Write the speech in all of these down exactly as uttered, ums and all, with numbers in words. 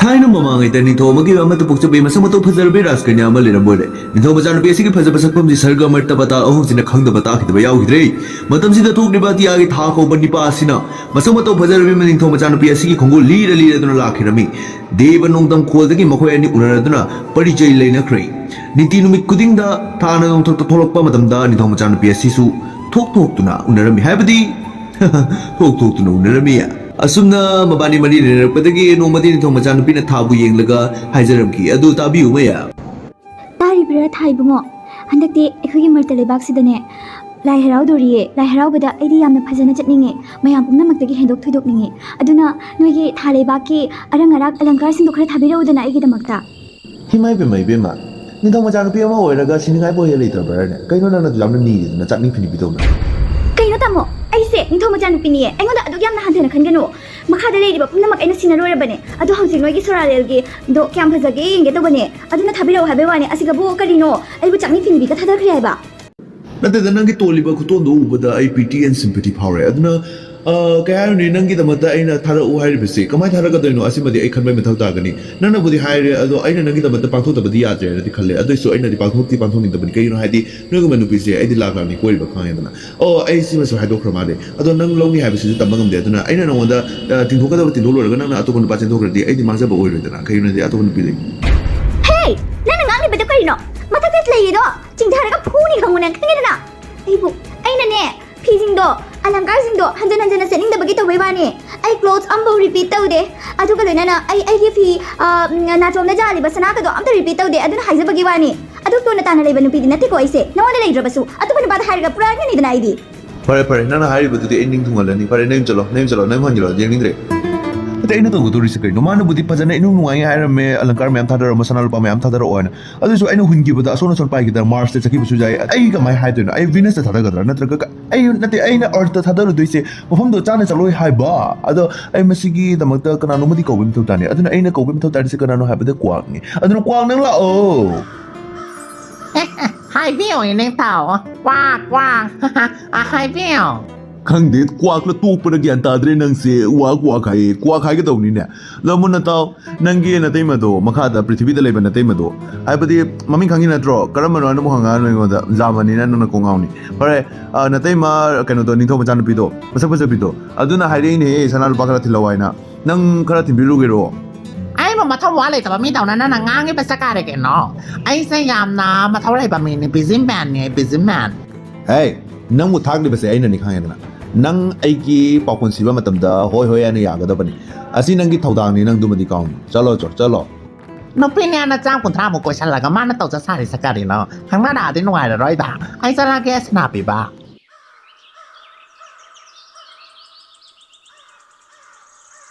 ꯊꯥꯏꯅ ꯃꯃꯥꯡꯉꯩꯗ ꯅꯤꯡꯊꯧ ꯑꯃꯒꯤ ꯑꯃꯠꯇ ꯄꯣꯛꯆꯕꯤ ꯃꯁꯛ ꯃꯇꯧ ꯐꯖꯔꯕꯤ ꯔꯥꯖꯀꯟꯌꯥ ꯑꯃ ꯂꯩꯔꯝꯕ ꯑꯣꯏꯔꯦ꯫ ꯅꯤꯡꯊꯧ ꯃꯆꯥꯅꯨꯄꯤ ꯑꯁꯤꯒꯤ ꯐꯖꯕ ꯁꯛꯐꯝꯁꯤ ꯁꯔꯒ ꯃꯔꯇꯕ ꯇꯥꯜ ꯑꯍꯨꯝꯁꯤꯅ ꯈꯪꯗꯕ ꯇꯥꯈꯤꯗꯕ ꯌꯥꯎꯈꯤꯗ꯭ꯔꯦ꯫ ꯃꯇꯝꯁꯤꯗ ꯊꯣꯛꯂꯤꯕ ꯑꯇꯤꯌꯥꯒꯤ ꯊꯥ ꯀꯧꯕ ꯅꯤꯄꯥ ꯑꯁꯤꯅ ꯃꯁꯛ ꯃꯇꯧ ꯐꯖꯔꯕꯤ ꯅꯤꯡꯊꯧ ꯃꯆꯥꯅꯨꯄꯤ ꯑꯁꯤꯒꯤ ꯈꯣꯡꯒꯨꯜ ꯂꯤꯔ ꯂꯤꯔꯗꯨꯅ ꯂꯥꯛꯈꯤꯔꯝꯃꯤ꯫ ꯗꯦꯕ ꯅꯣꯡꯗꯝꯈꯣꯜꯗꯒꯤ ꯃꯈꯣꯏ ꯑꯅꯤ ꯎꯅꯔꯗꯨꯅ ꯄꯔꯤꯆꯩ ꯂꯩꯅꯈ꯭ꯔꯦ꯫ ꯅꯤꯇꯤ ꯅꯨꯃꯤꯠ ꯈꯨꯗꯤꯡꯗ ꯊꯥꯅ ꯅꯣꯡꯊꯛꯇ ꯊꯣꯛꯂꯛꯄ ꯃꯇꯝꯗ ꯅꯤꯡꯊꯧ ꯃꯆꯥꯅꯨꯄꯤ ꯑꯁꯤꯁꯨ ꯊꯣꯛ ꯊꯣꯛꯇꯨꯅ ꯎꯅꯔꯝꯃꯤ ꯍꯥꯏꯕꯗꯤ ꯊꯣꯛ ꯊꯣꯛꯇꯨꯅ ꯎꯅꯔꯝꯃꯤ꯫ ꯑꯁꯨꯝꯅ ꯃꯕꯥꯅꯤ ꯃꯔꯤ ꯂꯩꯅꯔꯛꯄꯗꯒꯤ ꯅꯣꯡꯃꯗꯤ ꯅꯤꯡꯊꯧ ꯃꯆꯥꯅꯨꯄꯤꯅ ꯊꯥꯕꯨ ꯌꯦꯡꯂꯒ ꯍꯥꯏꯖꯔꯝꯈꯤ꯫ ꯑꯗꯨ ꯇꯥꯕꯤꯌꯨ ꯃꯌꯥ꯫ ꯇꯥꯔꯤꯕ꯭ꯔꯥ ꯊꯥ ꯏꯕꯨꯡꯉꯣ? ꯍꯟꯗꯛꯇꯤ ꯑꯩꯈꯣꯏꯒꯤ ꯃꯔꯇ ꯂꯩꯕꯥꯛꯁꯤꯗꯅꯦ ꯂꯥꯏ ꯍꯔꯥꯎꯗꯣꯔꯤꯌꯦ꯫ ꯂꯥꯏ ꯍꯔꯥꯎꯕꯗ ꯑꯩꯗꯤ ꯌꯥꯝꯅ ꯐꯖꯅ ꯆꯠꯅꯤꯡꯉꯦ꯫ ꯃꯌꯥꯝ ꯄꯨꯝꯅꯃꯛꯇꯒꯤ ꯍꯦꯟꯗꯣꯛ ꯊꯣꯏꯗꯣꯛꯅꯤꯡꯉꯦ꯫ ꯑꯗꯨꯅ ꯅꯣꯏꯒꯤ ꯊꯥ ꯂꯩꯕꯥꯛꯀꯤ ꯑꯔꯪ ꯑꯔꯥꯛ ꯑꯂꯪꯀꯥꯔꯁꯤꯡꯗꯣ ꯈꯔ ꯊꯥꯕꯤꯔꯛꯎꯗꯅ ꯑꯩꯒꯤꯗꯃꯛꯇ꯫ ꯏꯃꯥ ꯏꯕꯦꯝꯃ, ꯏꯕꯦꯝꯃ, ꯅꯤꯡꯊꯧ ꯃꯆꯥꯅꯨꯄꯤ ꯑꯃ ꯑꯣꯏꯔꯒ ꯁꯤꯅꯤꯡꯉꯥꯏ ꯄꯣꯠ ꯍꯦꯛ ꯂꯩꯇ꯭ꯔꯕ꯭ꯔꯥꯅꯦ? ꯀꯩꯅꯣ ꯅꯪꯅ ꯑꯗꯨ ꯌꯥꯝꯅ ꯅꯤꯔꯤꯗꯨꯅ ꯆꯥꯛꯅꯤ ꯐꯤꯅꯤꯕꯤꯗꯧꯅ? ꯀꯩꯅꯣ ꯇꯥꯃꯣ, ꯑꯩꯁꯦ ꯅꯤꯡꯊꯧ ꯃꯆꯥꯅꯨꯄꯤꯅꯤꯌꯦ꯫ ꯑꯩꯉꯣꯟꯗ ꯑꯗꯨꯛ ꯌꯥꯝꯅ ꯍꯟꯊꯅ ꯈꯟꯒꯅꯨ꯫ ꯃꯈꯥꯗ ꯂꯩꯔꯤꯕ ꯄꯨꯝꯅꯃꯛ ꯑꯩꯅ ꯁꯤꯟꯅ ꯂꯣꯏꯔꯕꯅꯦ꯫ ꯑꯗꯣ ꯍꯧꯖꯤꯛ ꯅꯣꯏꯒꯤ ꯁꯣꯔꯥꯔꯦꯜꯒꯤꯗꯣ ꯀꯌꯥꯝ ꯐꯖꯒꯦ ꯌꯦꯡꯒꯦ ꯇꯧꯕꯅꯦ꯫ ꯑꯗꯨꯅ ꯊꯥꯕꯤꯔꯛꯑꯣ ꯍꯥꯏꯕꯩ ꯋꯥꯅꯦ꯫ ꯑꯁꯤꯒꯕꯨ ꯀꯔꯤꯅꯣ? ꯑꯩꯕꯨ ꯆꯥꯛꯅꯤ ꯐꯤꯅꯤꯕꯤꯒ ꯊꯥꯗꯈ꯭ꯔꯦ ꯍꯥꯏꯕ? ꯅꯠꯇꯦꯗ, ꯅꯪꯒꯤ ꯇꯣꯜꯂꯤꯕ ꯈꯨꯇꯣꯟꯗꯣ ꯎꯕꯗ ꯑꯩ pity and sympathy ꯐꯥꯎꯔꯦ꯫ ꯑꯗꯨꯅ, ꯑ, ꯀꯩ ꯍꯥꯏꯔꯨꯅꯤ, ꯅꯪꯒꯤꯗꯃꯛꯇ ꯑꯩꯅ ꯊꯥꯔꯛꯎ ꯍꯥꯏꯔꯤꯕꯁꯤ ꯀꯃꯥꯏꯅ ꯊꯥꯔꯛꯀꯗꯣꯏꯅꯣ? ꯑꯁꯤꯃꯗꯤ ꯑꯩ ꯈꯟꯕꯩ ꯃꯊꯧ ꯇꯥꯒꯅꯤ꯫ ꯅꯪꯅꯕꯨꯗꯤ ꯍꯥꯏꯔꯦ, ꯑꯗꯣ ꯑꯩꯅ ꯅꯪꯒꯤꯗꯃꯛꯇ ꯄꯥꯡꯊꯣꯛꯇꯕꯗꯤ ꯌꯥꯗ꯭ꯔꯦꯅꯗꯤ ꯈꯜꯂꯦ꯫ ꯑꯗꯨꯏꯁꯨ ꯑꯩꯅꯗꯤ ꯄꯥꯡꯊꯣꯛꯇꯤ ꯄꯥꯡꯊꯣꯛꯅꯤꯡꯗꯕꯅꯤ꯫ ꯀꯩꯒꯤꯅꯣ ꯍꯥꯏꯗꯤ, ꯅꯣꯏꯒꯨꯝꯕ ꯅꯨꯄꯤꯁꯦ ꯑꯩꯗꯤ ꯂꯥꯛ ꯂꯥꯛꯅꯤ ꯀꯣꯏꯔꯤꯕ, ꯈꯪꯉꯦꯗꯅ꯫ ꯑꯣ, ꯑꯩ ꯁꯤꯃꯁꯨ ꯍꯥꯏꯗꯣꯛꯈ꯭ꯔ ꯃꯥꯜꯂꯦ꯫ ꯑꯗꯣ ꯅꯪ ꯂꯧꯅꯤ ꯍꯥꯏꯕꯁꯤꯁꯨ ꯇꯝꯕ ꯉꯝꯗꯦ꯫ ꯑꯗꯨꯅ ꯑꯩꯅ ꯅꯉꯣꯟꯗ, ꯑ, ꯇꯤꯡꯊꯣꯛꯀꯗꯕ ꯇꯤꯡꯊꯣꯛ ꯂꯣꯏꯔꯒ ꯅꯪꯅ ꯑꯇꯣꯞꯄ ꯅꯨꯄꯥ ꯆꯦꯟꯊꯣꯛꯈ꯭ꯔꯗꯤ ꯑꯩꯗꯤ ꯃꯥꯡꯖꯕ ꯑꯣꯏꯔꯣꯏꯗꯅ꯫ ꯀꯩꯒꯤꯅꯣꯗꯤ ꯑꯇꯣꯞꯄ ꯅꯨꯄꯤ ꯂꯩ꯫ ꯍꯦ! ꯅꯪꯅ ꯉꯥꯡꯂꯤꯕꯗꯣ ꯀꯔꯤꯅꯣ? ꯃꯊꯛꯇ ꯂꯩꯔꯤꯗꯣ ꯆꯤꯡꯊꯔꯒ ꯐꯨꯅꯤ ꯈꯪꯉꯨ ꯅꯪ, ꯈꯪꯉꯦꯗꯅ? ꯑꯩꯕꯨ, ꯑꯩꯅꯅꯦ, ꯐꯤꯁꯤꯡꯗꯣ, ꯑꯂꯪꯀꯥꯔꯁꯤꯡꯗꯣ ꯍꯟꯖꯟ ꯍꯟꯖꯟꯅ ꯁꯦꯠꯅꯤꯡꯗꯕꯒꯤ ꯇꯧꯕꯩ ꯋꯥꯅꯤ꯫ ꯑꯩ clothes ꯑꯝꯐꯥꯎ repeat ꯇꯧꯗꯦ꯫ ꯑꯗꯨꯒ ꯂꯣꯏꯅꯅ ꯑꯩ, ꯑꯩꯒꯤ ꯐꯤ, ꯑ, ꯎꯝ, ꯅꯥꯆꯣꯝꯗ ꯌꯥꯜꯂꯤꯕ ꯁꯅꯥꯒꯗꯣ ꯑꯝꯇ repeat ꯇꯧꯗꯦ꯫ ꯑꯗꯨꯅ ꯍꯥꯏꯖꯕꯒꯤ ꯋꯥꯅꯤ꯫ ꯑꯗꯨ ꯇꯣꯟꯅ ꯇꯥꯅ ꯂꯩꯕ ꯅꯨꯄꯤꯗꯤ ꯅꯠꯇꯦꯀꯣ ꯑꯩꯁꯦ꯫ ꯅꯉꯣꯟꯗ ꯂꯩꯇ꯭ꯔꯕꯁꯨ ꯑꯇꯣꯞꯄ ꯅꯨꯄꯥꯗ ꯍꯥꯏꯔꯒ ꯄꯨꯔꯥ ꯌꯥꯅꯤꯗꯅ ꯑꯩꯗꯤ꯫ ꯐꯔꯦ, ꯐꯔꯦ, ꯅꯪꯅ ꯍꯥꯏꯔꯤꯕꯗꯨꯗꯤ ꯑꯩ ꯅꯤꯡ ꯊꯨꯡꯍꯜꯂꯅꯤ꯫ ꯐꯔꯦ, ꯅꯌꯨꯝ ꯆꯠꯂꯣ, ꯅꯌꯨꯝ ꯆꯠꯂꯣ, ꯅꯌꯨꯝ ꯍꯟꯖꯤꯜꯂꯣ, ꯌꯦꯡꯅꯤꯡꯗ꯭ꯔꯦ꯫ ꯑꯇꯩ ꯑꯩꯅ ꯇꯧꯒꯗꯧꯔꯤꯁꯦ ꯀꯩꯅꯣ? ꯃꯥꯅꯕꯨꯗꯤ ꯐꯖꯅ ꯏꯅꯨꯡ ꯅꯨꯡꯉꯥꯏꯉꯦ ꯍꯥꯏꯔꯝꯃꯦ, ꯑꯂꯪꯀꯥꯔ ꯃꯌꯥꯝ ꯊꯥꯗꯔꯛꯑꯣ, ꯁꯅꯥ ꯂꯨꯄꯥ ꯃꯌꯥꯝ ꯊꯥꯗꯔꯛꯑꯣ ꯍꯥꯏꯅ꯫ ꯑꯗꯨꯁꯨ ꯑꯩꯅ ꯍꯨꯟꯈꯤꯕꯗ ꯑꯁꯣꯟ ꯑꯁꯣꯟ ꯄꯥꯏꯈꯤꯗꯅ ꯃꯥꯔꯁꯇ ꯆꯠꯈꯤꯕꯁꯨ ꯌꯥꯏ꯫ ꯑꯩ ꯀꯃꯥꯏꯅ ꯍꯥꯏꯗꯣꯏꯅꯣ? ꯑꯩ ꯚꯤꯅꯁꯇ ꯊꯥꯗꯒꯗ꯭ꯔꯥ? ꯅꯠꯇ꯭ꯔꯒ ꯀ-, ꯑꯩ ꯅꯠꯇꯦ, ꯑꯩꯅ ꯑꯔꯊꯇ ꯊꯥꯗꯔꯨꯗꯣꯏꯁꯦ ꯃꯐꯝꯗꯣ ꯆꯥꯅ ꯆꯠꯂꯣꯏ ꯍꯥꯏꯕ꯫ ꯑꯗꯣ ꯑꯩ ꯃꯁꯤꯒꯤꯗꯃꯛꯇ ꯀꯅꯥꯅꯣꯝꯃꯗꯤ ꯀꯧꯕꯒꯤ ꯃꯊꯧ ꯇꯥꯅꯤ꯫ ꯑꯗꯨꯅ ꯑꯩꯅ ꯀꯧꯕꯒꯤ ꯃꯊꯧ ꯇꯥꯔꯤꯁꯦ ꯀꯅꯥꯅꯣ ꯍꯥꯏꯕꯗ ꯀ꯭ꯋꯥꯛꯅꯤ꯫ ꯑꯗꯨꯅ ꯀ꯭ꯋꯥꯛ, ꯅꯪ ꯂꯥꯛꯑꯣ꯫ ꯍꯥꯏꯕꯤꯌꯨ, ꯏꯅꯦꯊꯧ꯫ ꯀ꯭ꯋꯥꯛ, ꯀ꯭ꯋꯥꯛ꯫ ꯑ, ꯍꯥꯏꯕꯤꯌꯨ꯫ ꯈꯪꯗꯦ, ꯀ꯭ꯋꯥꯛꯂ ꯇꯣꯛꯄꯅ ꯒ꯭ꯌꯥꯟ ꯇꯥꯗ꯭ꯔꯦ ꯅꯪꯁꯦ꯫ ꯋꯥꯛ ꯋꯥꯛ ꯍꯥꯏꯌꯦ, ꯀ꯭ꯋꯥꯛ ꯍꯥꯏꯒꯗꯧꯅꯤꯅꯦ꯫ ꯂꯃꯨꯟꯅ ꯇꯥꯎ, ꯅꯪꯒꯤ ꯅꯇꯩꯃꯗꯣ, ꯃꯈꯥꯗ ꯄ꯭ꯔꯤꯊꯤꯕꯤꯗ ꯂꯩꯕ ꯅꯇꯩꯃꯗꯣ, ꯍꯥꯏꯕꯗꯤ ꯃꯃꯤꯡ ꯈꯪꯉꯤ ꯅꯠꯇ꯭ꯔꯣ? ꯀꯔꯝꯕꯅꯣ ꯍꯥꯏꯅ ꯑꯃꯨꯛ ꯍꯪꯉꯛꯑꯅꯨ ꯑꯩꯉꯣꯟꯗ, ꯖꯥꯃꯅꯤꯅ ꯅꯪꯅ ꯀꯣꯛ ꯉꯥꯎꯅꯤ꯫ ꯐꯔꯦ, ꯑ, ꯅꯇꯩꯃ ꯀꯩꯅꯣꯗꯣ, ꯅꯤꯡꯊꯧ ꯃꯆꯥꯅꯨꯄꯤꯗꯣ, ꯃꯁꯛ ꯐꯖꯕꯤꯗꯣ, ꯑꯗꯨꯅ ꯍꯥꯏꯔꯛꯏꯅꯦꯍꯦ, ꯁꯅꯥ ꯂꯨꯄꯥ ꯈꯔ ꯊꯤꯜꯂꯛꯑꯣ ꯍꯥꯏꯅ꯫ ꯅꯪ ꯈꯔ ꯊꯤꯟꯕꯤꯔꯨꯒꯦꯔꯣ? ꯑꯩꯕꯨ ꯃꯊꯧ ꯃꯋꯥ ꯂꯩꯇꯕ ꯃꯤꯗꯧꯅ ꯅꯪꯅ ꯉꯥꯡꯉꯤꯕꯁꯦ ꯀꯥꯔꯦ ꯀꯩꯅꯣ? ꯑꯩꯁꯦ ꯌꯥꯝꯅ ꯃꯊꯧ ꯂꯩꯕ ꯃꯤꯅꯤ, ꯕꯤꯖꯤ ꯃꯦꯟꯅꯤ, ꯕꯤꯖꯤ ꯃꯦꯟ꯫ ꯍꯦ, ꯅꯪꯕꯨ ꯊꯥꯛꯂꯤꯕꯁꯦ ꯑꯩꯅꯅꯤ ꯈꯪꯉꯦꯗꯅ꯫ ꯅꯪ ꯑꯩꯒꯤ ꯄꯥꯎꯈꯨꯝ ꯁꯤꯕ ꯃꯇꯝꯗ ꯍꯣꯏ ꯍꯣꯏ ꯍꯥꯏꯅ ꯌꯥꯒꯗꯕꯅꯤ꯫ ꯑꯁꯤ ꯅꯪꯒꯤ ꯊꯧꯗꯥꯡꯅꯤ, ꯅꯪꯗꯨꯃꯗꯤ ꯀꯥꯎꯅꯨ꯫ ꯆꯠꯂꯣ, ꯆꯣ, ꯆꯠꯂꯣ꯫ ꯅꯨꯄꯤꯅꯦꯅ ꯆꯥꯝ ꯀꯨꯟꯊ꯭ꯔꯥꯃꯨꯛ ꯀꯣꯏꯁꯜꯂꯒ ꯃꯥꯅ ꯇꯧꯖ ꯁꯥꯔꯤꯁꯦ ꯀꯔꯤꯅꯣ? ꯈꯪꯅꯔꯛꯑꯗꯤ ꯅꯨꯡꯉꯥꯏꯔꯔꯣꯏꯗ꯫ ꯑꯩ ꯆꯠꯂꯒꯦ, ꯁꯅꯥ ꯄꯤꯕ꯫